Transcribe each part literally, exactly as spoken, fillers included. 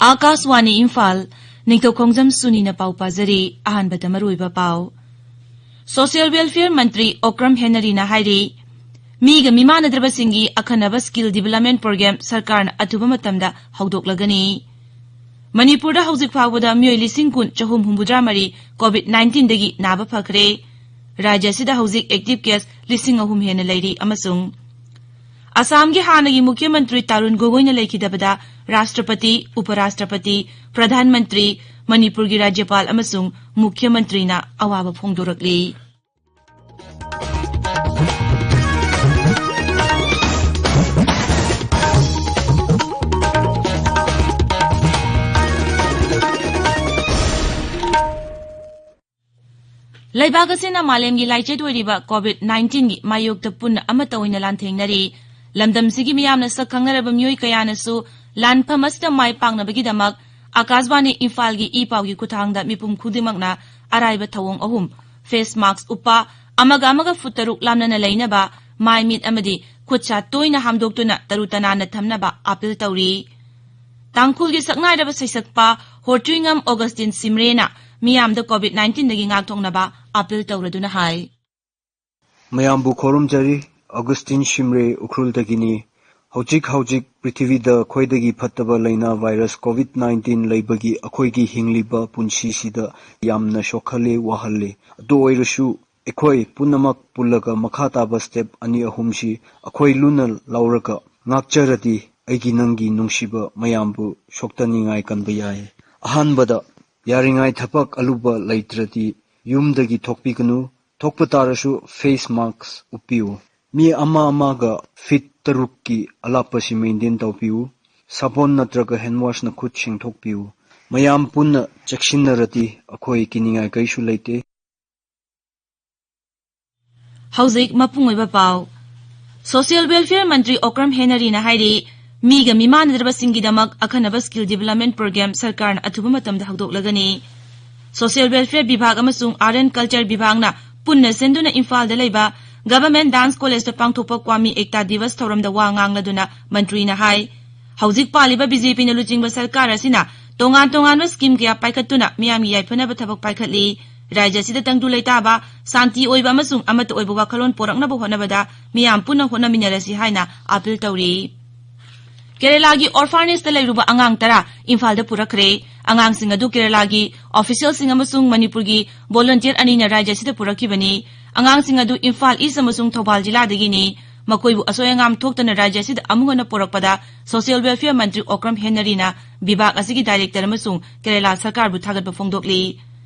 ꯑꯥꯀꯥꯁꯋꯥꯅꯤ ꯏꯝꯐꯥꯜ, ꯅꯤꯡꯊꯧꯈꯣꯡꯖꯝ ꯁꯨꯅꯤꯅ ꯄꯥꯎ ꯄꯥꯖꯔꯤ꯫ ꯑꯍꯥꯟꯕꯗ ꯃꯔꯨꯑꯣꯏꯕ ꯄꯥꯎ꯫ ꯁꯣꯁꯤꯌꯦꯜ ꯋꯦꯜꯐꯤꯌꯔ ꯃꯟꯇ꯭ꯔꯤ ꯑꯣꯀ꯭ꯔꯝ ꯍꯦꯅꯔꯤꯅ ꯍꯥꯏꯔꯤ, ꯃꯤꯒ ꯃꯤꯃꯥꯟꯅꯗ꯭ꯔꯕꯁꯤꯡꯒꯤ ꯑꯈꯟꯅꯕ ꯁ꯭ꯀꯤꯜ ꯗꯤꯕꯦꯂꯞꯃꯦꯟ ꯄ꯭ꯔꯣꯒ꯭ꯔꯥꯝ ꯁꯔꯀꯥꯔꯅ ꯑꯊꯨꯕ ꯃꯇꯝꯗ ꯍꯧꯗꯣꯛꯂꯒꯅꯤ꯫ ꯃꯅꯤꯄꯨꯔꯗ ꯍꯧꯖꯤꯛ ꯐꯥꯎꯕꯗ ꯃꯤꯑꯣꯏ ꯂꯤꯁꯤꯡ ꯀꯨꯟ ꯆꯍꯨꯝ ꯍꯨꯝꯐꯨꯇꯔꯥ ꯃꯔꯤ ꯀꯣꯚꯤꯗ ꯅꯥꯏꯟꯇꯤꯟꯗꯒꯤ ꯅꯥꯕ ꯐꯈ꯭ꯔꯦ꯫ ꯔꯥꯖ꯭ꯌ ꯑꯁꯤꯗ ꯍꯧꯖꯤꯛ ꯑꯦꯛꯇꯤꯚ ꯀꯦꯁ ꯂꯤꯁꯤꯡ ꯑꯍꯨꯝ ꯍꯦꯟꯅ ꯂꯩꯔꯤ ꯑꯃꯁꯨꯡ ꯑꯁꯥꯝꯒꯤ ꯍꯥꯟꯅꯒꯤ ꯃꯨꯈ꯭ꯌ ꯃꯟꯇ꯭ꯔꯤ ꯇꯥꯔꯨꯟ ꯒꯣꯒꯣꯏꯅ ꯂꯩꯈꯤꯗꯕꯗ ꯔꯥꯁꯇ꯭ꯔꯄꯇꯤ, ꯎꯄ ꯔꯥꯁꯇ꯭ꯔꯄꯇꯤ, ꯄ꯭ꯔꯙꯥꯟ ꯃꯟꯇ꯭ꯔꯤ, ꯃꯅꯤꯄꯨꯔꯒꯤ ꯔꯥꯖ꯭ꯌꯄꯥꯜ ꯑꯃꯁꯨꯡ ꯃꯨꯈ꯭ꯌ ꯃꯟꯇ꯭ꯔꯤꯅ ꯑꯋꯥꯕ ꯐꯣꯡꯗꯣꯔꯛꯂꯤ꯫ ꯂꯩꯕꯥꯛ ꯑꯁꯤꯅ ꯃꯥꯂꯦꯝꯒꯤ ꯂꯥꯏꯆꯠ ꯑꯣꯏꯔꯤꯕ ꯀꯣꯚꯤꯗ ꯅꯥꯏꯟꯇꯤꯟꯒꯤ ꯃꯥꯌꯣꯛꯇ ꯄꯨꯟꯅ ꯑꯃꯠꯇ ꯑꯣꯏꯅ ꯂꯥꯟꯊꯦꯡꯅꯔꯤ꯫ ꯂꯝꯗꯝꯁꯤꯒꯤ ꯃꯤꯌꯥꯝꯅ ꯁꯛ ꯈꯪꯅꯔꯕ ꯃꯤꯑꯣꯏ ꯀꯌꯥꯅꯁꯨ ꯂꯥꯟꯐꯝ ꯑꯁꯤꯗ ꯃꯥꯏ ꯄꯥꯛꯅꯕꯒꯤꯗꯃꯛ ꯑꯥꯀꯥꯁꯕꯥꯅꯤ ꯏꯝꯐꯥꯜꯒꯤ ꯏ ꯄꯥꯎꯒꯤ ꯈꯨꯠꯊꯥꯡꯗ ꯃꯤꯄꯨꯝ ꯈꯨꯗꯤꯡꯃꯛꯅ ꯑꯔꯥꯏꯕ ꯊꯧꯑꯣꯡ ꯑꯍꯨꯝ: ꯐꯦꯁ ꯃꯥꯛꯁ ꯎꯞꯄ, ꯑꯃꯒ ꯑꯃꯒ ꯐꯨꯠ ꯇꯔꯨꯛ ꯂꯥꯞꯅꯅ ꯂꯩꯅꯕ, ꯃꯥꯏ ꯃꯤꯠ ꯑꯃꯗꯤ ꯈꯨꯠ ꯁꯥ ꯇꯣꯏꯅ ꯍꯥꯝꯗꯣꯛꯇꯨꯅ ꯇꯔꯨ ꯇꯅꯥꯟꯅ ꯊꯝꯅꯕ ꯑꯥꯄꯤꯜ ꯇꯧꯔꯤ꯫ ꯇꯥꯡꯈꯨꯜꯒꯤ ꯁꯛꯅꯥꯏꯔꯕ ꯁꯩꯁꯛꯄ ꯍꯣꯔꯇ꯭ꯔꯤꯉꯝ ꯑꯣꯒꯁꯇꯤꯟ ꯁꯤꯝꯔꯦꯅ ꯃꯤꯌꯥꯝꯗ ꯀꯣꯚꯤꯗ ꯅꯥꯏꯟꯇꯤꯟꯗꯒꯤ ꯉꯥꯛꯊꯣꯛꯅꯕ ꯑꯥꯄꯤꯜ ꯇꯧꯔꯗꯨꯅ ꯍꯥꯏ꯫ ꯃꯌꯥꯝꯕꯨ ꯈꯨꯔꯨꯝꯖꯔꯤ꯫ ꯑꯣꯒꯁꯇꯤꯟ ꯁꯤꯝꯔꯦ ꯎꯈ꯭ꯔꯨꯜꯗꯒꯤꯅꯤ꯫ ꯍꯧꯖꯤꯛ ꯍꯧꯖꯤꯛ ꯄ꯭ꯔꯤꯊꯤꯕꯤꯗ ꯈ꯭ꯋꯥꯏꯗꯒꯤ ꯐꯠꯇꯕ ꯂꯥꯏꯅꯥ ꯚꯥꯏꯔꯁ ꯀꯣꯚꯤꯗ ꯅꯥꯏꯟꯇꯤꯟ ꯂꯩꯕꯒꯤ ꯑꯩꯈꯣꯏꯒꯤ ꯍꯤꯡꯂꯤꯕ ꯄꯨꯟꯁꯤꯁꯤꯗ ꯌꯥꯝꯅ ꯁꯣꯛꯍꯜꯂꯦ, ꯋꯥꯍꯜꯂꯦ꯫ ꯑꯗꯨ ꯑꯣꯏꯔꯁꯨ ꯑꯩꯈꯣꯏ ꯄꯨꯝꯅꯃꯛ ꯄꯨꯜꯂꯒ ꯃꯈꯥ ꯇꯥꯕ ꯁ꯭ꯇꯦꯞ ꯑꯅꯤ ꯑꯍꯨꯝꯁꯤ ꯑꯩꯈꯣꯏ ꯂꯨꯅ ꯂꯧꯔꯒ ꯉꯥꯛꯆꯔꯗꯤ ꯑꯩꯒꯤ ꯅꯪꯒꯤ ꯅꯨꯡꯁꯤꯕ ꯃꯌꯥꯝꯕꯨ ꯁꯣꯛꯇꯅꯤꯡꯉꯥꯏ ꯀꯟꯕ ꯌꯥꯏ꯫ ꯑꯍꯥꯟꯕꯗ, ꯌꯥꯔꯤꯉꯥꯏ ꯊꯕꯛ ꯑꯂꯨꯕ ꯂꯩꯇ꯭ꯔꯗꯤ ꯌꯨꯝꯗꯒꯤ ꯊꯣꯛꯄꯤꯒꯅꯨ, ꯊꯣꯛꯄ ꯇꯥꯔꯁꯨ ꯐꯦꯁ ꯃꯥꯛꯁ ꯎꯞꯄꯤꯌꯨ꯫ ꯃꯤ ꯑꯃ ꯑꯃꯒ ꯐꯤꯠ ꯇꯔꯨꯛꯀꯤ ꯑꯂꯥꯞꯄꯁꯤ ꯃꯦꯟꯇꯦꯟ ꯇꯧꯕꯤꯌꯨ꯫ ꯁꯥꯄꯣꯟ ꯅꯠꯇ꯭ꯔꯒ ꯍꯦꯟ ꯋꯥꯁꯅ ꯈꯨꯠ ꯁꯦꯡꯗꯣꯛꯄꯤꯌꯨ꯫ ꯃꯌꯥꯝ ꯄꯨꯟꯅ ꯆꯦꯛꯁꯤꯟꯅꯔꯗꯤ ꯑꯩꯈꯣꯏ ꯀꯤꯅꯤꯡꯉꯥꯏ ꯀꯔꯤꯁꯨ ꯂꯩꯇꯦ꯫ ꯍꯧꯖꯤꯛ ꯃꯄꯨꯡ ꯑꯣꯏꯕ ꯄꯥꯎ꯫ ꯁꯣꯁꯤꯌꯦꯜ ꯋꯦꯜꯐꯤꯌꯔ ꯃꯟꯇ꯭ꯔꯤ ꯑꯣꯀ꯭ꯔꯝ ꯍꯦꯅꯔꯤꯅ ꯍꯥꯏꯔꯤ, ꯃꯤꯒ ꯃꯤꯃꯥꯟꯅꯗ꯭ꯔꯕꯁꯤꯡꯒꯤꯗꯃꯛ ꯑꯈꯟꯅꯕ ꯁ꯭ꯀꯤꯜ ꯗꯤꯕꯦꯂꯞꯃꯦꯟ ꯄ꯭ꯔꯣꯒ꯭ꯔꯥꯝ ꯁꯔꯀꯥꯔꯅ ꯑꯊꯨꯕ ꯃꯇꯝꯗ ꯍꯧꯗꯣꯛꯂꯒꯅꯤ꯫ ꯁꯣꯁꯤꯌꯦꯜ ꯋꯦꯜꯐꯤꯌꯔ ꯕꯤꯚꯥꯒ ꯑꯃꯁꯨꯡ ꯑꯥꯔꯠ ꯑꯦꯟ ꯀꯜꯆꯔ ꯕꯤꯚꯥꯒꯅ ꯄꯨꯟꯅ ꯁꯤꯟꯗꯨꯅ ꯏꯝꯐꯥꯜꯗ ꯂꯩꯕ ꯒꯚꯔꯟꯃꯦꯟꯠ ꯗꯥꯟꯁ ꯀꯣꯂꯦꯖꯇ ꯄꯥꯡꯊꯣꯛꯄ ꯀ꯭ꯋꯥꯃꯤ ꯑꯦꯛꯇꯥ ꯗꯤꯕꯁ ꯊꯧꯔꯝꯗ ꯋꯥ ꯉꯥꯡꯂꯗꯨꯅ ꯃꯟꯇ꯭ꯔꯤꯅ ꯍꯥꯏ, ꯍꯧꯖꯤꯛ ꯄꯥꯜꯂꯤꯕ ꯕꯤ ꯖꯦ ꯄꯤꯅ ꯂꯨꯆꯤꯡꯕ ꯁꯔꯀꯥꯔ ꯑꯁꯤꯅ ꯇꯣꯉꯥꯟ ꯇꯣꯉꯥꯟꯕ ꯁ꯭ꯀꯤꯝ ꯀꯌꯥ ꯄꯥꯏꯈꯠꯇꯨꯅ ꯃꯤꯌꯥꯝꯒꯤ ꯌꯥꯏꯐꯅꯕ ꯊꯕꯛ ꯄꯥꯏꯈꯠꯂꯤ꯫ ꯔꯥꯖ꯭ꯌ ꯑꯁꯤꯗ ꯇꯪꯗꯨ ꯂꯩꯇꯥꯕ, ꯁꯥꯟꯇꯤ ꯑꯣꯏꯕ ꯑꯃꯁꯨꯡ ꯑꯃꯠꯇ ꯑꯣꯏꯕ ꯋꯥꯈꯜꯂꯣꯟ ꯄꯣꯔꯛꯅꯕ ꯍꯣꯠꯅꯕꯗ ꯃꯤꯌꯥꯝ ꯄꯨꯟꯅ ꯍꯣꯠꯅꯃꯤꯟꯅꯔꯁꯤ ꯍꯥꯏꯅ ꯑꯥꯄꯤꯜ ꯇꯧꯔꯤ꯫ ꯀꯦꯔꯦꯂꯥꯒꯤ ꯑꯣꯔꯐꯥꯅꯦꯖꯇ ꯂꯩꯔꯨꯕ ꯑꯉꯥꯡ ꯇꯔꯥ ꯏꯝꯐꯥꯜꯗ ꯄꯨꯔꯛꯈ꯭ꯔꯦ꯫ ꯑꯉꯥꯡꯁꯤꯡ ꯑꯗꯨ ꯀꯦꯔꯦꯂꯥꯒꯤ ꯑꯣꯐꯤꯁꯤꯌꯦꯜꯁꯤꯡ ꯑꯃꯁꯨꯡ ꯃꯅꯤꯄꯨꯔꯒꯤ ꯚꯣꯂꯨꯟꯇꯤꯌꯔ ꯑꯅꯤꯅ ꯔꯥꯖ꯭ꯌ ꯑꯁꯤꯗ ꯄꯨꯔꯛꯈꯤꯕꯅꯤ꯫ ꯑꯉꯥꯡꯁꯤꯡ ꯑꯗꯨ ꯏꯝꯐꯥꯜ ꯏꯁ꯭ꯠ ꯑꯃꯁꯨꯡ ꯊꯧꯕꯥꯜ ꯖꯤꯂꯥꯗꯒꯤꯅꯤ꯫ ꯃꯈꯣꯏꯕꯨ ꯑꯁꯣꯏ ꯑꯉꯥꯝ ꯊꯣꯛꯇꯅ ꯔꯥꯖ꯭ꯌ ꯑꯁꯤꯗ ꯑꯃꯨꯛ ꯍꯟꯅ ꯄꯨꯔꯛꯄꯗ ꯁꯣꯁꯤꯌꯦꯜ ꯋꯦꯜꯐꯤꯌꯔ ꯃꯟꯇ꯭ꯔꯤ ꯑꯣꯀ꯭ꯔꯝ ꯍꯦꯅꯔꯤꯅ ꯕꯤꯚꯥꯒ ꯑꯁꯤꯒꯤ ꯗꯥꯏꯔꯦꯛꯇꯔ ꯑꯃꯁꯨꯡ ꯀꯦꯔꯦꯂꯥ ꯁꯔꯀꯥꯔꯕꯨ ꯊꯥꯒꯠꯄ ꯐꯣꯡꯗꯣꯛꯂꯤ꯫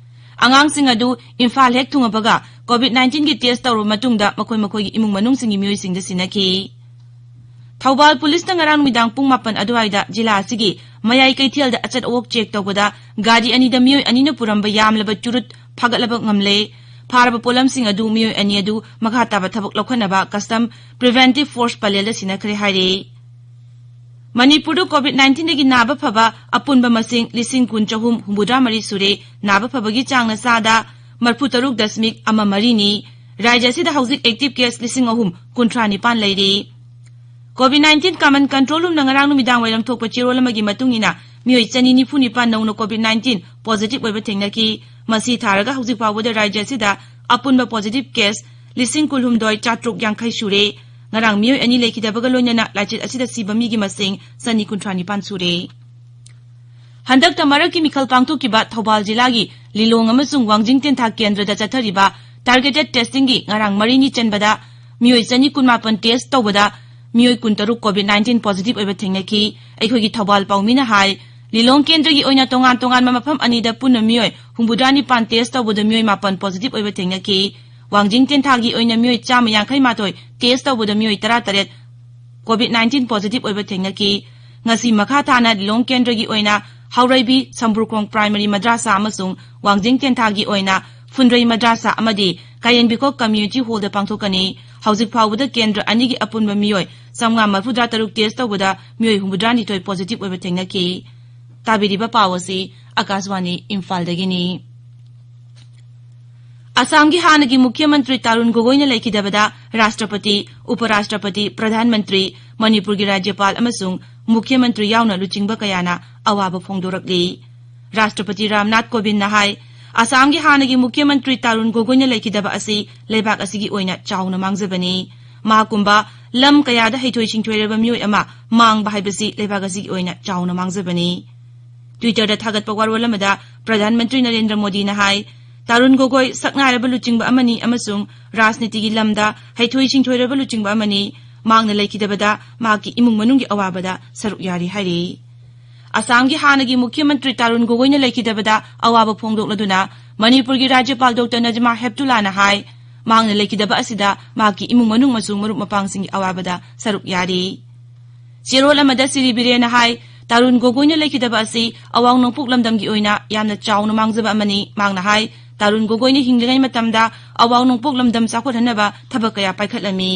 ꯑꯉꯥꯡꯁꯤꯡ ꯑꯗꯨ ꯏꯝꯐꯥꯜ ꯍꯦꯛ ꯊꯨꯡꯉꯕꯒ ꯀꯣꯚꯤꯗ ꯅꯥꯏꯟꯇꯤꯟꯒꯤ ꯇꯦꯁ꯭ꯠ ꯇꯧꯔꯕ ꯃꯇꯨꯡꯗ ꯃꯈꯣꯏ ꯃꯈꯣꯏꯒꯤ ꯏꯃꯨꯡ ꯃꯅꯨꯡꯁꯤꯡꯒꯤ ꯃꯤꯑꯣꯏꯁꯤꯡꯗ ꯁꯤꯟꯅꯈꯤ꯫ ꯊꯧꯕꯥꯜ ꯄꯨꯂꯤꯁꯅ ꯉꯔꯥꯡ ꯅꯨꯃꯤꯗꯥꯡ ꯄꯨꯡ ꯃꯥꯄꯟ ꯑꯗꯨꯋꯥꯏꯗ ꯖꯤꯂꯥ ꯑꯁꯤꯒꯤ ꯃꯌꯥꯏ ꯀꯩꯊꯦꯜꯗ ꯑꯆꯠ ꯑꯋꯣꯛ ꯆꯦꯛ ꯇꯧꯕꯗ ꯒꯥꯔꯤ ꯑꯅꯤꯗ ꯃꯤꯑꯣꯏ ꯑꯅꯤꯅ ꯄꯨꯔꯝꯕ ꯌꯥꯝꯂꯕ ꯆꯨꯔꯨꯠ ꯐꯥꯒꯠꯂꯕ ꯉꯝꯂꯦ꯫ ꯐꯥꯔꯕ ꯄꯣꯠꯂꯝꯁꯤꯡ ꯑꯗꯨ ꯃꯤꯑꯣꯏ ꯑꯅꯤ ꯑꯗꯨ ꯃꯈꯥ ꯇꯥꯕ ꯊꯕꯛ ꯂꯧꯈꯠꯅꯕ ꯀꯁꯇꯝ ꯄ꯭ꯔꯤꯚꯦꯟꯇꯤꯚ ꯐꯣꯔꯁ ꯄꯂꯦꯜꯗ ꯁꯤꯟꯅꯈ꯭ꯔꯦ ꯍꯥꯏꯔꯤ꯫ ꯃꯅꯤꯄꯨꯔꯗ ꯀꯣꯚꯤꯗ ꯅꯥꯏꯟꯇꯤꯟꯗꯒꯤ ꯅꯥꯕ ꯐꯕ ꯑꯄꯨꯟꯕ ꯃꯁꯤꯡ ꯂꯤꯁꯤꯡ ꯀꯨꯟ ꯆꯍꯨꯝ ꯍꯨꯝꯐꯨꯇꯔꯥ ꯃꯔꯤ ꯁꯨꯔꯦ꯫ ꯅꯥꯕ ꯐꯕꯒꯤ ꯆꯥꯡꯅ ꯆꯥꯗ ꯃꯔꯤꯐꯨ ꯇꯔꯨꯛ ꯗꯁꯃꯤꯛ ꯑꯃ ꯃꯔꯤꯅꯤ꯫ ꯔꯥꯖ꯭ꯌ ꯑꯁꯤꯗ ꯍꯧꯖꯤꯛ ꯑꯦꯛꯇꯤꯚ ꯀꯦꯁ ꯂꯤꯁꯤꯡ ꯑꯍꯨꯝ ꯀꯨꯟꯊ꯭ꯔꯥ ꯅꯤꯄꯥꯟ ꯂꯩꯔꯤ꯫ ꯀꯣꯚꯤꯗ ꯅꯥꯏꯟꯇꯤꯟ ꯀꯃꯥꯟ ꯀꯟꯇ꯭ꯔꯣꯜ ꯔꯨꯝꯅ ꯉꯔꯥꯡ ꯅꯨꯃꯤꯗꯥꯡ ꯋꯥꯏꯔꯝ ꯊꯣꯛꯄ ꯆꯦꯔꯣꯜ ꯑꯃꯒꯤ ꯃꯇꯨꯡ ꯏꯟꯅ ꯃꯤꯑꯣꯏ ꯆꯅꯤ ꯅꯤꯐꯨ ꯅꯤꯄꯥꯟ ꯅꯧꯅ ꯀꯣꯚꯤꯗ ꯅꯥꯏꯟꯇꯤꯟ ꯄꯣꯖꯤꯇꯤꯚ ꯑꯣꯏꯕ ꯊꯦꯡꯅꯈꯤ꯫ ꯃꯁꯤ ꯊꯥꯔꯒ ꯍꯧꯖꯤꯛ ꯐꯥꯎꯕꯗ ꯔꯥꯖ꯭ꯌ ꯑꯁꯤꯗ ꯑꯄꯨꯟꯕ ꯄꯣꯖꯤꯇꯤꯚ ꯀꯦꯁ ꯂꯤꯁꯤꯡ ꯀꯨꯟꯍꯨꯝꯗꯣꯏ ꯆꯥꯇ꯭ꯔꯨꯛ ꯌꯥꯡꯈꯩ ꯁꯨꯔꯦ꯫ ꯉꯔꯥꯡ ꯃꯤꯑꯣꯏ ꯑꯅꯤ ꯂꯩꯈꯤꯗꯕꯒ ꯂꯣꯏꯅꯅ ꯂꯥꯏꯆꯠ ꯑꯁꯤꯗ ꯁꯤꯕ ꯃꯤꯒꯤ ꯃꯁꯤꯡ ꯆꯅꯤ ꯀꯨꯟꯊ꯭ꯔꯥ ꯅꯤꯄꯥꯟ ꯁꯨꯔꯦ꯫ ꯍꯟꯗꯛꯇ ꯃꯔꯛꯀꯤ ꯃꯤꯈꯜ ꯄꯥꯡꯊꯣꯛꯈꯤꯕ ꯊꯧꯕꯥꯜ ꯖꯤꯂꯥꯒꯤ ꯂꯤꯂꯣꯡ ꯑꯃꯁꯨꯡ ꯋꯥꯡꯖꯤꯡ ꯇꯦꯟꯊꯥ ꯀꯦꯟꯗ꯭ꯔꯗ ꯆꯠꯊꯔꯤꯕ ꯇꯥꯔꯒꯦꯇꯦꯗ ꯇꯦꯁꯇꯤꯡꯒꯤ ꯉꯔꯥꯡ ꯃꯔꯤꯅꯤ ꯆꯟꯕꯗ ꯃꯤꯑꯣꯏ ꯆꯅꯤ ꯀꯨꯟꯃꯥꯄꯟ ꯇꯦꯁ ꯇꯧꯕꯗ ꯃꯤꯑꯣꯏ ꯀꯨꯟꯇꯔꯨꯛ ꯀꯣꯚꯤꯗ ꯅꯥꯏꯟꯇꯤꯟ ꯄꯣꯖꯤꯇꯤꯚ ꯑꯣꯏꯕ ꯊꯦꯡꯅꯈꯤ꯫ ꯑꯩꯈꯣꯏꯒꯤ ꯊꯧꯕꯥꯜ ꯄꯥꯎꯃꯤꯅ ꯍꯥꯏ, ꯂꯤꯂꯣꯡ ꯀꯦꯟꯗ꯭ꯔꯒꯤ ꯑꯣꯏꯅ ꯇꯣꯉꯥꯟ ꯇꯣꯉꯥꯟꯕ ꯃꯐꯝ ꯑꯅꯤꯗ ꯄꯨꯟꯅ ꯃꯤꯑꯣꯏ ꯍꯨꯝꯐꯨꯇꯔꯥ ꯅꯤꯄꯥꯟ ꯇꯦꯁ ꯇꯧꯕꯗ ꯃꯤꯑꯣꯏ ꯃꯥꯄꯟ ꯄꯣꯖꯤꯇꯤꯚ ꯑꯣꯏꯕ ꯊꯦꯡꯅꯈꯤ꯫ ꯋꯥꯡꯖꯤꯡ ꯇꯦꯟꯊꯥꯒꯤ ꯑꯣꯏꯅ ꯃꯤꯑꯣꯏ ꯆꯥꯝꯃ ꯌꯥꯡꯈꯩ ꯃꯥꯊꯣꯏ ꯇꯦꯁ ꯇꯧꯕꯗ ꯃꯤꯑꯣꯏ ꯇꯔꯥ ꯇꯔꯦꯠ ꯀꯣꯚꯤꯗ ꯅꯥꯏꯟꯇꯤꯟ ꯄꯣꯖꯤꯇꯤꯚ ꯑꯣꯏꯕ ꯊꯦꯡꯅꯈꯤ꯫ ꯉꯁꯤ ꯃꯈꯥ ꯊꯥꯅ ꯂꯤꯂꯣꯡ ꯀꯦꯟꯗ꯭ꯔꯒꯤ ꯑꯣꯏꯅ ꯍꯥꯎꯔꯩꯕꯤ ꯁꯝꯕ꯭ꯔꯨꯈꯣꯡ ꯄ꯭ꯔꯥꯏꯃꯔꯤ ꯃꯗ꯭ꯔꯥꯁꯥ ꯑꯃꯁꯨꯡ ꯋꯥꯡꯖꯤꯡ ꯇꯦꯟꯊꯥꯒꯤ ꯑꯣꯏꯅ ꯐꯨꯟꯗ꯭ꯔꯩ ꯃꯗ꯭ꯔꯥꯁꯥ ꯑꯃꯗꯤ ꯀꯥꯌꯦꯟꯕꯤꯈꯣꯛ ꯀꯝꯃ꯭ꯌꯨꯅꯤꯇꯤ ꯍꯣꯜꯗ ꯄꯥꯡꯊꯣꯛꯀꯅꯤ꯫ ꯍꯧꯖꯤꯛ ꯐꯥꯎꯕꯗ ꯀꯦꯟꯗ꯭ꯔ ꯑꯅꯤꯒꯤ ꯑꯄꯨꯟꯕ ꯃꯤꯑꯣꯏ ꯆꯥꯝꯃꯉꯥ ꯃꯔꯤꯐꯨꯇꯔꯥ ꯇꯔꯨꯛ ꯇꯦꯁ ꯇꯧꯕꯗ ꯃꯤꯑꯣꯏ ꯍꯨꯝꯐꯨꯇꯔꯥ ꯅꯤꯊꯣꯏ ꯄꯣꯖꯤꯇꯤꯚ ꯑꯣꯏꯕ ꯊꯦꯡꯅꯈꯤ꯫ ꯇꯥꯕꯤꯔꯤꯕ ꯄꯥꯎ ꯑꯁꯤ ꯑꯀꯥꯁꯕꯥꯅꯤ ꯏꯝꯐꯥꯜꯗꯒꯤꯅꯤ꯫ ꯑꯁꯥꯝꯒꯤ ꯍꯥꯟꯅꯒꯤ ꯃꯨꯈ꯭ꯌ ꯃꯟꯇ꯭ꯔꯤ ꯇꯥꯔꯨꯟ ꯒꯣꯒꯣꯏꯅ ꯂꯩꯈꯤꯗꯕꯗ ꯔꯥꯁꯇ꯭ꯔꯄꯇꯤ, ꯎꯄ ꯔꯥꯁꯇ꯭ꯔꯄꯇꯤ, ꯄ꯭ꯔꯙꯥꯟ ꯃꯟꯇ꯭ꯔꯤ, ꯃꯅꯤꯄꯨꯔꯒꯤ ꯔꯥꯖ꯭ꯌꯄꯥꯜ ꯑꯃꯁꯨꯡ ꯃꯨꯈ꯭ꯌ ꯃꯟꯇ꯭ꯔꯤ ꯌꯥꯎꯅ ꯂꯨꯆꯤꯡꯕ ꯀꯌꯥꯅ ꯑꯋꯥꯕ ꯐꯣꯡꯗꯣꯔꯛꯂꯤ꯫ ꯔꯥꯁꯇ꯭ꯔꯄꯇꯤ ꯔꯥꯝꯅꯥꯊ ꯀꯣꯕꯤꯟꯗꯅ ꯍꯥꯏ, ꯑꯁꯥꯝꯒꯤ ꯍꯥꯟꯅꯒꯤ ꯃꯨꯈ꯭ꯌ ꯃꯟꯇ꯭ꯔꯤ ꯇꯥꯔꯨꯟ ꯒꯣꯒꯣꯏꯅ ꯂꯩꯈꯤꯗꯕ ꯑꯁꯤ ꯂꯩꯕꯥꯛ ꯑꯁꯤꯒꯤ ꯑꯣꯏꯅ ꯆꯥꯎꯅ ꯃꯥꯡꯖꯕꯅꯤ꯫ ꯃꯍꯥꯛꯀꯨꯝꯕ ꯂꯝ ꯀꯌꯥꯗ ꯍꯩꯊꯣꯏ ꯁꯤꯡꯊꯣꯏꯔꯕ ꯃꯤꯑꯣꯏ ꯑꯃ ꯃꯥꯡꯕ ꯍꯥꯏꯕꯁꯤ ꯂꯩꯕꯥꯛ ꯑꯁꯤꯒꯤ ꯑꯣꯏꯅ ꯆꯥꯎꯅ ꯃꯥꯡꯖꯕꯅꯤ꯫ Twitter-ꯗ ꯊꯥꯒꯠꯄ ꯋꯥꯔꯣꯜ ꯑꯃꯗ ꯄ꯭ꯔꯙꯥꯟ ꯃꯟꯇ꯭ꯔꯤ ꯅꯔꯦꯟꯗ꯭ꯔ ꯃꯣꯗꯤꯅ ꯍꯥꯏ, ꯇꯥꯔꯨꯟ ꯒꯣꯒꯣꯏ ꯁꯛꯅꯥꯏꯔꯕ ꯂꯨꯆꯤꯡꯕ ꯑꯃꯅꯤ ꯑꯃꯁꯨꯡ ꯔꯥꯖꯅꯤꯇꯤꯒꯤ ꯂꯝꯗ ꯍꯩꯊꯣꯏ ꯁꯤꯡꯊꯣꯏꯔꯕ ꯂꯨꯆꯤꯡꯕ ꯑꯃꯅꯤ꯫ ꯃꯍꯥꯛꯅ ꯂꯩꯈꯤꯗꯕꯗ ꯃꯍꯥꯛꯀꯤ ꯏꯃꯨꯡ ꯃꯅꯨꯡꯒꯤ ꯑꯋꯥꯕꯗ ꯁꯔꯨꯛ ꯌꯥꯔꯤ ꯍꯥꯏꯔꯤ꯫ ꯑꯁꯥꯝꯒꯤ ꯍꯥꯟꯅꯒꯤ ꯃꯨꯈ꯭ꯌ ꯃꯟꯇ꯭ꯔꯤ ꯇꯥꯔꯨꯟ ꯒꯣꯒꯣꯏꯅ ꯂꯩꯈꯤꯗꯕꯗ ꯑꯋꯥꯕ ꯐꯣꯡꯗꯣꯛꯂꯗꯨꯅ ꯃꯅꯤꯄꯨꯔꯒꯤ ꯔꯥꯖ꯭ꯌꯄꯥꯜ ꯗꯣꯛꯇꯔ ꯅꯖꯃꯥ ꯍꯦꯞꯇꯨꯂꯥꯅ ꯍꯥꯏ, ꯃꯍꯥꯛꯅ ꯂꯩꯈꯤꯗꯕ ꯑꯁꯤꯗ ꯃꯍꯥꯛꯀꯤ ꯏꯃꯨꯡ ꯃꯅꯨꯡ ꯑꯃꯁꯨꯡ ꯃꯔꯨꯞ ꯃꯄꯥꯡꯁꯤꯡꯒꯤ ꯑꯋꯥꯕꯗ ꯁꯔꯨꯛ ꯌꯥꯔꯤ꯫ ꯆꯦꯔꯣꯜ ꯑꯃꯗ ꯁ꯭ꯔꯤ ꯕꯤꯔꯦꯟꯅ ꯍꯥꯏ, ꯇꯥꯔꯨꯟ ꯒꯣꯒꯣꯏꯅ ꯂꯩꯈꯤꯗꯕ ꯑꯁꯤ ꯑꯋꯥꯡ ꯅꯣꯡꯄꯣꯛ ꯂꯝꯗꯝꯒꯤ ꯑꯣꯏꯅ ꯌꯥꯝꯅ ꯆꯥꯎꯅ ꯃꯥꯡꯖꯕ ꯑꯃꯅꯤ꯫ ꯃꯍꯥꯛꯅ ꯍꯥꯏ, ꯇꯥꯔꯨꯟ ꯒꯣꯒꯣꯏꯅ ꯍꯤꯡꯂꯤꯉꯩ ꯃꯇꯝꯗ ꯑꯋꯥꯡ ꯅꯣꯡꯄꯣꯛ ꯂꯝꯗꯝ ꯆꯥꯎꯈꯠꯍꯟꯅꯕ ꯊꯕꯛ ꯀꯌꯥ ꯄꯥꯏꯈꯠꯂꯝꯃꯤ꯫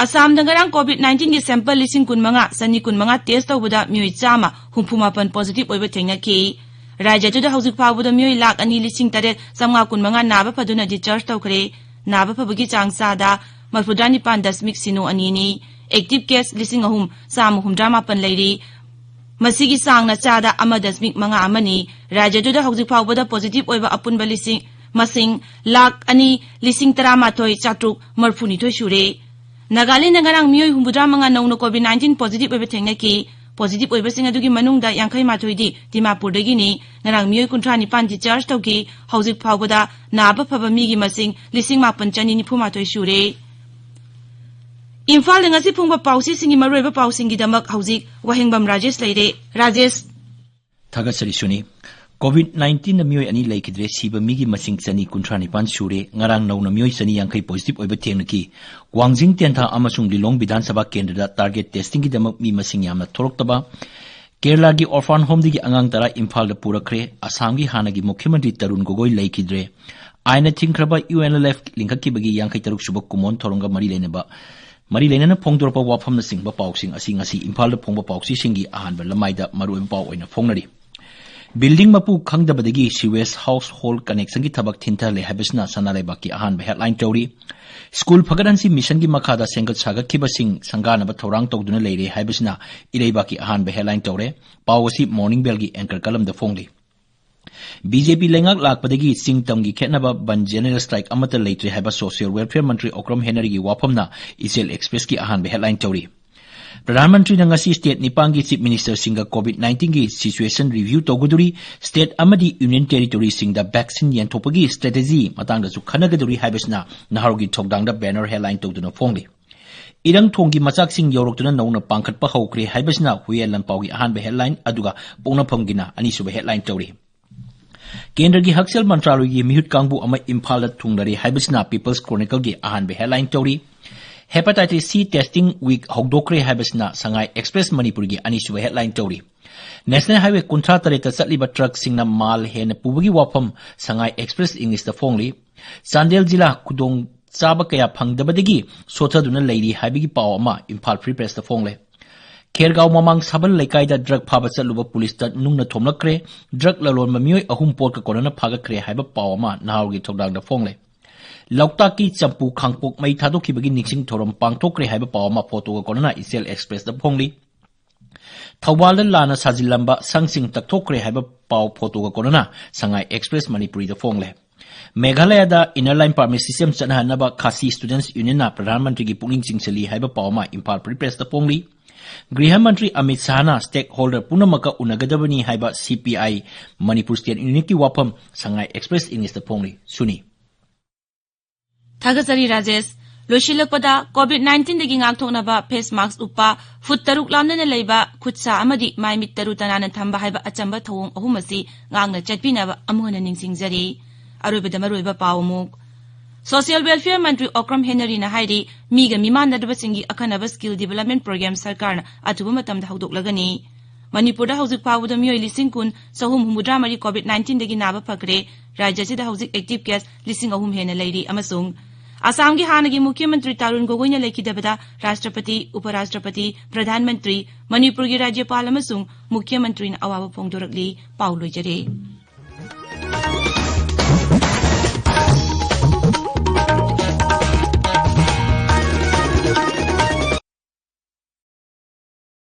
ꯑꯁꯥꯝꯗ ꯉꯔꯥꯡ COVID nineteen-ꯒꯤ sample ꯂꯤꯁꯤꯡ ꯀꯨꯟꯃꯉꯥ ꯆꯅꯤ ꯀꯨꯟꯃꯉꯥ test ꯇꯧꯕꯗ ꯃꯤꯑꯣꯏ ꯆꯥꯝꯃ ꯍꯨꯝꯐꯨ ꯃꯥꯄꯟ positive ꯑꯣꯏꯕ ꯊꯦꯡꯅꯈꯤ꯫ ꯔꯥꯖ꯭ꯌ ꯑꯗꯨꯗ ꯍꯧꯖꯤꯛ ꯐꯥꯎꯕꯗ ꯃꯤꯑꯣꯏ ꯂꯥꯈ ꯑꯅꯤ ꯂꯤꯁꯤꯡ ꯇꯔꯦꯠ ꯆꯥꯝꯃꯉꯥ ꯀꯨꯟꯃꯉꯥ ꯅꯥꯕ ꯐꯗꯨꯅ discharge ꯇꯧꯈ꯭ꯔꯦ꯫ ꯅꯥꯕ ꯐꯕꯒꯤ ꯆꯥꯡ ꯆꯥꯗ ꯃꯔꯐꯨꯇꯔꯥ ꯅꯤꯄꯥꯟ ꯗꯁꯃꯤꯛ ꯁꯤꯅꯣ ꯑꯅꯤꯅꯤ꯫ Active case ꯂꯤꯁꯤꯡ ꯑꯍꯨꯝ ꯆꯥꯝꯃ ꯍꯨꯝꯗ꯭ꯔꯥ ꯃꯥꯄꯟ ꯂꯩꯔꯤ꯫ ꯃꯁꯤꯒꯤ ꯆꯥꯡꯅ ꯆꯥꯗ ꯑꯃ ꯗꯁꯃꯤꯛ ꯃꯉꯥ ꯑꯃꯅꯤ꯫ ꯔꯥꯖ꯭ꯌꯗꯨꯗ ꯍꯧꯖꯤꯛ ꯐꯥꯎꯕꯗ positive ꯑꯣꯏꯕ ꯑꯄꯨꯟꯕ ꯂꯤꯁꯤꯡ, ꯃꯁꯤꯡ ꯂꯥꯈ ꯑꯅꯤ ꯂꯤꯁꯤꯡ ꯇꯔꯥꯃꯥꯊꯣꯏ ꯆꯥꯇ꯭ꯔꯨꯛ ꯃꯔꯐꯨꯅꯤꯊꯣꯏ ꯁꯨꯔꯦ꯫ ꯅꯥꯒꯥꯂꯦꯟꯗ ꯉꯔꯥꯡ ꯃꯤꯑꯣꯏ ꯍꯨꯝꯐꯨꯇꯔꯥ ꯃꯉꯥ ꯅꯧꯅ COVID nineteen positive ꯑꯣꯏꯕ ꯊꯦꯡꯅꯈꯤ꯫ Positive ꯑꯣꯏꯕꯁꯤꯡ ꯑꯗꯨꯒꯤ ꯃꯅꯨꯡꯗ ꯌꯥꯡꯈꯩ ꯃꯥꯊꯣꯏꯗꯤ ꯗꯤꯃꯥꯄꯨꯔꯗꯒꯤꯅꯤ꯫ ꯉꯔꯥꯡ ꯃꯤꯑꯣꯏ ꯀꯨꯟꯊ꯭ꯔꯥ ꯅꯤꯄꯥꯟ discharge ꯇꯧꯈꯤ꯫ ꯍꯧꯖꯤꯛ ꯐꯥꯎꯕꯗ ꯅꯥꯕ ꯐꯕ ꯃꯤꯒꯤ ꯃꯁꯤꯡ ꯂꯤꯁꯤꯡ ꯃꯥꯄꯟ ꯆꯅꯤ ꯅꯤꯐꯨ ꯃꯥꯊꯣꯏ ꯁꯨꯔꯦ꯫ ꯏꯝꯐꯥꯜꯗ ꯉꯁꯤ ꯐꯣꯡꯕ ꯄꯥꯎꯆꯦꯁꯤꯡꯒꯤ ꯃꯔꯨꯑꯣꯏꯕ ꯄꯥꯎꯁꯤꯡꯒꯤꯗꯃꯛ ꯍꯧꯖꯤꯛ ꯋꯥꯍꯦꯡꯕꯝ ꯔꯥꯖꯦꯁ ꯂꯩꯔꯦ꯫ ꯔꯥꯖꯦꯁ꯫ ꯊꯥꯒꯠꯆꯔꯤ ꯁꯨꯅꯤ꯫ COVID nineteen-ꯅ ꯃꯤꯑꯣꯏ ꯑꯅꯤ ꯂꯩꯈꯤꯗ꯭ꯔꯦ, ꯁꯤꯕ ꯃꯤꯒꯤ ꯃꯁꯤꯡ ꯆꯅꯤ ꯀꯨꯟꯊ꯭ꯔꯥ ꯅꯤꯄꯥꯟ ꯁꯨꯔꯦ꯫ ꯉꯔꯥꯡ ꯅꯧꯅ ꯃꯤꯑꯣꯏ ꯆꯅꯤ ꯌꯥꯡꯈꯩ positive ꯑꯣꯏꯕ ꯊꯦꯡꯅꯈꯤ꯫ ꯋꯥꯡꯖꯤꯡ ꯇꯦꯟꯊꯥ ꯑꯃꯁꯨꯡ ꯂꯤꯂꯣꯡ ꯕꯤꯙꯥꯟ ꯁꯚꯥ ꯀꯦꯟꯗ꯭ꯔꯗ target testing-ꯒꯤꯗꯃꯛ ꯃꯤ ꯃꯁꯤꯡ ꯌꯥꯝꯅ ꯊꯣꯛꯂꯛꯇꯕ꯫ ꯀꯦꯔꯂꯥꯒꯤ orphan home-ꯗꯒꯤ ꯑꯉꯥꯡ ꯇꯔꯥ ꯏꯝꯐꯥꯜꯗ ꯄꯨꯔꯛꯈ꯭ꯔꯦ꯫ ꯑꯁꯥꯝꯒꯤ ꯍꯥꯟꯅꯒꯤ ꯃꯨꯈ꯭ꯌ ꯃꯟꯇ꯭ꯔꯤ ꯇꯔꯨꯟ ꯒꯣꯒꯣꯏ ꯂꯩꯈꯤꯗ꯭ꯔꯦ꯫ ꯑꯥꯏꯟꯅ ꯊꯤꯡꯈ꯭ꯔꯕ UNLF ꯂꯤꯡꯈꯠꯈꯤꯕꯒꯤ ꯌꯥꯡꯈꯩ ꯇꯔꯨꯛ ꯁꯨꯕ ꯀꯨꯝꯑꯣꯟ ꯊꯧꯔꯝꯒ ꯃꯔꯤ ꯂꯩꯅꯕ, ꯃꯔꯤ ꯂꯩꯅꯅ ꯐꯣꯡꯗꯣꯔꯛꯄ ꯋꯥꯐꯝꯅꯆꯤꯡꯕ ꯄꯥꯎꯁꯤꯡ ꯑꯁꯤ ꯉꯁꯤ ꯏꯝꯐꯥꯜꯗ ꯐꯣꯡꯕ ꯄꯥꯎꯆꯦꯁꯤꯡꯒꯤ ꯑꯍꯥꯟꯕ ꯂꯃꯥꯏꯗ ꯃꯔꯨꯑꯣꯏꯕ ꯄꯥꯎ ꯑꯣꯏꯅ ꯐꯣꯡꯅꯔꯤ꯫ Building ꯃꯄꯨ ꯈꯪꯗꯕꯗꯒꯤ sewage household connectionꯒꯤ ꯊꯕꯛ ꯊꯤꯟꯊꯍꯜꯂꯦ ꯍꯥꯏꯕꯁꯤꯅ ꯁꯅꯥ ꯂꯩꯕꯥꯛꯀꯤ ꯑꯍꯥꯟꯕ headline ꯇꯧꯔꯤ꯫ School ꯐꯒꯠꯍꯟꯁꯤ missionꯒꯤ ꯃꯈꯥꯗ ꯁꯦꯝꯒꯠ ꯁꯥꯒꯠꯈꯤꯕꯁꯤꯡ ꯁꯪꯒꯥꯅꯕ ꯊꯧꯔꯥꯡ ꯇꯧꯗꯨꯅ ꯂꯩꯔꯦ ꯍꯥꯏꯕꯁꯤꯅ ꯏꯔꯩꯕꯥꯛꯀꯤ ꯑꯍꯥꯟꯕ headline ꯇꯧꯔꯦ꯫ ꯄꯥꯎ ꯑꯁꯤ Morning Bellꯒꯤ anchor columnꯗ ꯐꯣꯡꯂꯤ꯫ BJP ꯂꯩꯉꯥꯛ ꯂꯥꯛꯄꯗꯒꯤ ꯆꯤꯡ ꯇꯝꯒꯤ ꯈꯦꯠꯅꯕ, ꯕꯟ, general strike ꯑꯃꯠꯇ ꯂꯩꯇ꯭ꯔꯦ ꯍꯥꯏꯕ social welfare ꯃꯟꯇ꯭ꯔꯤ ꯑꯣꯀ꯭ꯔꯝ ꯍꯦꯅꯔꯤꯒꯤ ꯋꯥꯐꯝꯅ ꯏꯆꯦꯜ Expressꯀꯤ ꯑꯍꯥꯟꯕ headline ꯇꯧꯔꯤ꯫ ꯄ꯭ꯔꯙꯥꯟ ꯃꯟꯇ꯭ꯔꯤꯅ ꯉꯁꯤ state ꯅꯤꯄꯥꯟꯒꯤ chief ministerꯁꯤꯡꯒ COVID nineteenꯒꯤ situation review ꯇꯧꯒꯗꯧꯔꯤ, state ꯑꯃꯗꯤ union territoryꯁꯤꯡꯗ vaccine ꯌꯦꯟꯊꯣꯛꯄꯒꯤ strategy ꯃꯇꯥꯡꯗꯁꯨ ꯈꯟꯅꯒꯗꯧꯔꯤ ꯍꯥꯏꯕꯁꯤꯅ ꯅꯍꯥꯔꯣꯜꯒꯤ ꯊꯧꯗꯥꯡꯗ banner headline ꯇꯧꯗꯨꯅ ꯐꯣꯡꯂꯤ꯫ ꯏꯔꯪ ꯊꯣꯡꯒꯤ ꯃꯆꯥꯛꯁꯤꯡ ꯌꯧꯔꯛꯇꯨꯅ ꯅꯧꯅ ꯄꯥꯡꯈꯠꯄ ꯍꯧꯈ꯭ꯔꯦ ꯍꯥꯏꯕꯁꯤꯅ ꯍꯨꯏꯌꯦꯟ ꯂꯟꯄꯥꯎꯒꯤ ꯑꯍꯥꯟꯕ headline, ꯑꯗꯨꯒ ꯄꯣꯛꯅꯐꯝꯒꯤꯅ ꯑꯅꯤꯁꯨꯕ headline ꯇꯧꯔꯤ꯫ ꯀꯦꯟꯗ꯭ꯔꯒꯤ ꯍꯛꯁꯦꯜ ꯃꯟꯇ꯭ꯔꯥꯂꯣꯏꯒꯤ ꯃꯤꯍꯨꯠ ꯀꯥꯡꯕꯨ ꯑꯃ ꯏꯝꯐꯥꯜꯗ ꯊꯨꯡꯂꯔꯦ ꯍꯥꯏꯕꯁꯤꯅ People's Chronicleꯒꯤ ꯑꯍꯥꯟꯕ headline ꯇꯧꯔꯤ꯫ Hepatitis C testing week ꯍꯧꯗꯣꯛꯈ꯭ꯔꯦ ꯍꯥꯏꯕꯁꯤꯅ ꯁꯉꯥꯏ Express ꯃꯅꯤꯄꯨꯔꯒꯤ ꯑꯅꯤꯁꯨꯕ headline ꯇꯧꯔꯤ꯫ National Highway ꯀꯨꯟꯊ꯭ꯔꯥ ꯇꯔꯦꯠꯇ ꯆꯠꯂꯤꯕ truckꯁꯤꯡꯅ ꯃꯥꯜ ꯍꯦꯟꯅ ꯄꯨꯕꯒꯤ ꯋꯥꯐꯝ ꯁꯉꯥꯏ Express Englishꯇ ꯐꯣꯡꯂꯤ꯫ ꯆꯥꯟꯗꯦꯜ ꯖꯤꯂꯥ ꯈꯨꯗꯣꯡ ꯆꯥꯕ ꯀꯌꯥ ꯐꯪꯗꯕꯗꯒꯤ ꯁꯣꯊꯗꯨꯅ ꯂꯩꯔꯤ ꯍꯥꯏꯕꯒꯤ ꯄꯥꯎ ꯑꯃ ꯏꯝꯐꯥꯜ Free Pressꯇ ꯐꯣꯡꯂꯦ꯫ ꯈꯦꯔꯒꯥꯎ ꯃꯃꯥꯡ ꯁꯥꯕꯜ ꯂꯩꯀꯥꯏꯗ drug ꯐꯥꯕ ꯆꯠꯂꯨꯕ ꯄꯨꯂꯤꯁꯇ ꯅꯨꯡꯅ ꯊꯣꯝꯂꯛꯈ꯭ꯔꯦ꯫ Drug ꯂꯂꯣꯟꯕ ꯃꯤꯑꯣꯏ ꯑꯍꯨꯝ ꯄꯣꯠꯀ ꯀꯣꯟꯅꯅ ꯐꯥꯒꯠꯈ꯭ꯔꯦ ꯍꯥꯏꯕ ꯄꯥꯎ ꯑꯃ ꯅꯍꯥꯔꯣꯜꯒꯤ ꯊꯧꯗꯥꯡꯗ ꯐꯣꯡꯂꯦ꯫ ꯂꯣꯛꯇꯥꯛꯀꯤ ꯆꯝꯄꯨ ꯈꯥꯡꯄꯣꯛ ꯃꯩ ꯊꯥꯗꯣꯛꯈꯤꯕꯒꯤ ꯅꯤꯡꯁꯤꯡ ꯊꯧꯔꯝ ꯄꯥꯡꯊꯣꯛꯈ꯭ꯔꯦ ꯍꯥꯏꯕ ꯄꯥꯎ ꯑꯃ ꯐꯣꯇꯣꯒ ꯀꯣꯟꯅꯅ ꯏꯆꯦꯜ Expressꯇ ꯐꯣꯡꯂꯤ꯫ ꯊꯧꯕꯥꯜꯗ ꯂꯥꯟꯅ ꯁꯥꯖꯤꯜꯂꯝꯕ ꯁꯪꯁꯤꯡ ꯇꯛꯊꯣꯛꯈ꯭ꯔꯦ ꯍꯥꯏꯕ ꯄꯥꯎ ꯐꯣꯇꯣꯒ ꯀꯣꯟꯅꯅ ꯁꯉꯥꯏ Express ꯃꯅꯤꯄꯨꯔꯤꯗ ꯐꯣꯡꯂꯦ꯫ ꯃꯦꯘꯥꯂꯌꯥꯗ inner line permit system ꯆꯠꯅꯍꯟꯅꯕ ꯈꯥꯁꯤ Students Unionꯅ ꯄ꯭ꯔꯙꯥꯟ ꯃꯟꯇ꯭ꯔꯤꯒꯤ ꯄꯨꯛꯅꯤꯡ ꯆꯤꯡꯁꯤꯜꯂꯤ ꯍꯥꯏꯕ ꯄꯥꯎ ꯑꯃ ꯏꯝꯐꯥꯜ Free Pressꯇ ꯐꯣꯡꯂꯤ꯫ ꯒ꯭ꯔꯤꯍ ꯃꯟꯇ꯭ꯔꯤ ꯑꯃꯤꯠ ꯁꯥꯍꯅ stakeholder ꯄꯨꯝꯅꯃꯛꯀ ꯎꯅꯒꯗꯕꯅꯤ ꯍꯥꯏꯕ CPI ꯃꯅꯤꯄꯨꯔ State Unitꯀꯤ ꯋꯥꯐꯝ ꯁꯉꯥꯏ Express Englishꯇ ꯐꯣꯡꯂꯤ꯫ ꯁꯨꯅꯤ꯫ ꯊꯥꯒꯠꯆꯔꯤ ꯔꯥꯖꯦꯁ꯫ ꯂꯣꯏꯁꯤꯜꯂꯛꯄꯗ, COVID nineteenꯗꯒꯤ ꯉꯥꯛꯊꯣꯛꯅꯕ face mask ꯎꯞꯄ, ꯐꯨꯠ ꯇꯔꯨꯛ ꯂꯥꯞꯅꯅ ꯂꯩꯕ, ꯈꯨꯠ ꯁꯥ ꯑꯃꯗꯤ ꯃꯥꯏ ꯃꯤꯠ ꯇꯔꯨ ꯇꯅꯥꯟꯅ ꯊꯝꯕ ꯍꯥꯏꯕ ꯑꯆꯝꯕ ꯊꯧꯑꯣꯡ ꯑꯍꯨꯝ ꯑꯁꯤ ꯉꯥꯛꯅ ꯆꯠꯄꯤꯅꯕ ꯑꯃꯨꯛ ꯍꯟꯅ ꯅꯤꯡꯁꯤꯡꯖꯔꯤ꯫ ꯑꯔꯣꯏꯕꯗ ꯃꯔꯨꯑꯣꯏꯕ ꯄꯥꯎ ꯑꯃꯨꯛ꯫ Social Welfare ꯃꯟꯇ꯭ꯔꯤ ꯑꯣꯀ꯭ꯔꯝ ꯍꯦꯅꯔꯤꯅ ꯍꯥꯏꯔꯤ, ꯃꯤꯒ ꯃꯤꯃꯥꯟꯅꯗꯕꯁꯤꯡꯒꯤ ꯑꯈꯟꯅꯕ skill development program ꯁꯔꯀꯥꯔꯅ ꯑꯊꯨꯕ ꯃꯇꯝꯗ ꯍꯧꯗꯣꯛꯂꯒꯅꯤ꯫ ꯃꯅꯤꯄꯨꯔꯗ ꯍꯧꯖꯤꯛ ꯐꯥꯎꯕꯗ ꯃꯤꯑꯣꯏ ꯂꯤꯁꯤꯡ ꯀꯨꯟ ꯆꯍꯨꯝ ꯍꯨꯝꯐꯨꯇꯔꯥ ꯃꯔꯤ COVID nineteenꯗꯒꯤ ꯅꯥꯕ ꯐꯈ꯭ꯔꯦ꯫ ꯔꯥꯖ꯭ꯌ ꯑꯁꯤꯗ ꯍꯧꯖꯤꯛ active case ꯂꯤꯁꯤꯡ ꯑꯍꯨꯝ ꯍꯦꯟꯅ ꯂꯩꯔꯤ ꯑꯃꯁꯨꯡ ꯑꯁꯥꯝꯒꯤ ꯍꯥꯟꯅꯒꯤ ꯃꯨꯈ꯭ꯌ ꯃꯟꯇ꯭ꯔꯤ ꯇꯥꯔꯨꯟ ꯒꯣꯒꯣꯏꯅ ꯂꯩꯈꯤꯗꯕꯗ ꯔꯥꯁꯇ꯭ꯔꯄꯇꯤ, ꯎꯄ ꯔꯥꯁꯇ꯭ꯔꯄꯇꯤ, ꯄ꯭ꯔꯙꯥꯟ ꯃꯟꯇ꯭ꯔꯤ, ꯃꯅꯤꯄꯨꯔꯒꯤ ꯔꯥꯖ꯭ꯌꯄꯥꯜ ꯑꯃꯁꯨꯡ ꯃꯨꯈ꯭ꯌ ꯃꯟꯇ꯭ꯔꯤꯅ ꯑꯋꯥꯕ ꯐꯣꯡꯗꯣꯔꯛꯂꯤ꯫ ꯄꯥꯎ ꯂꯣꯏꯖꯔꯦ꯫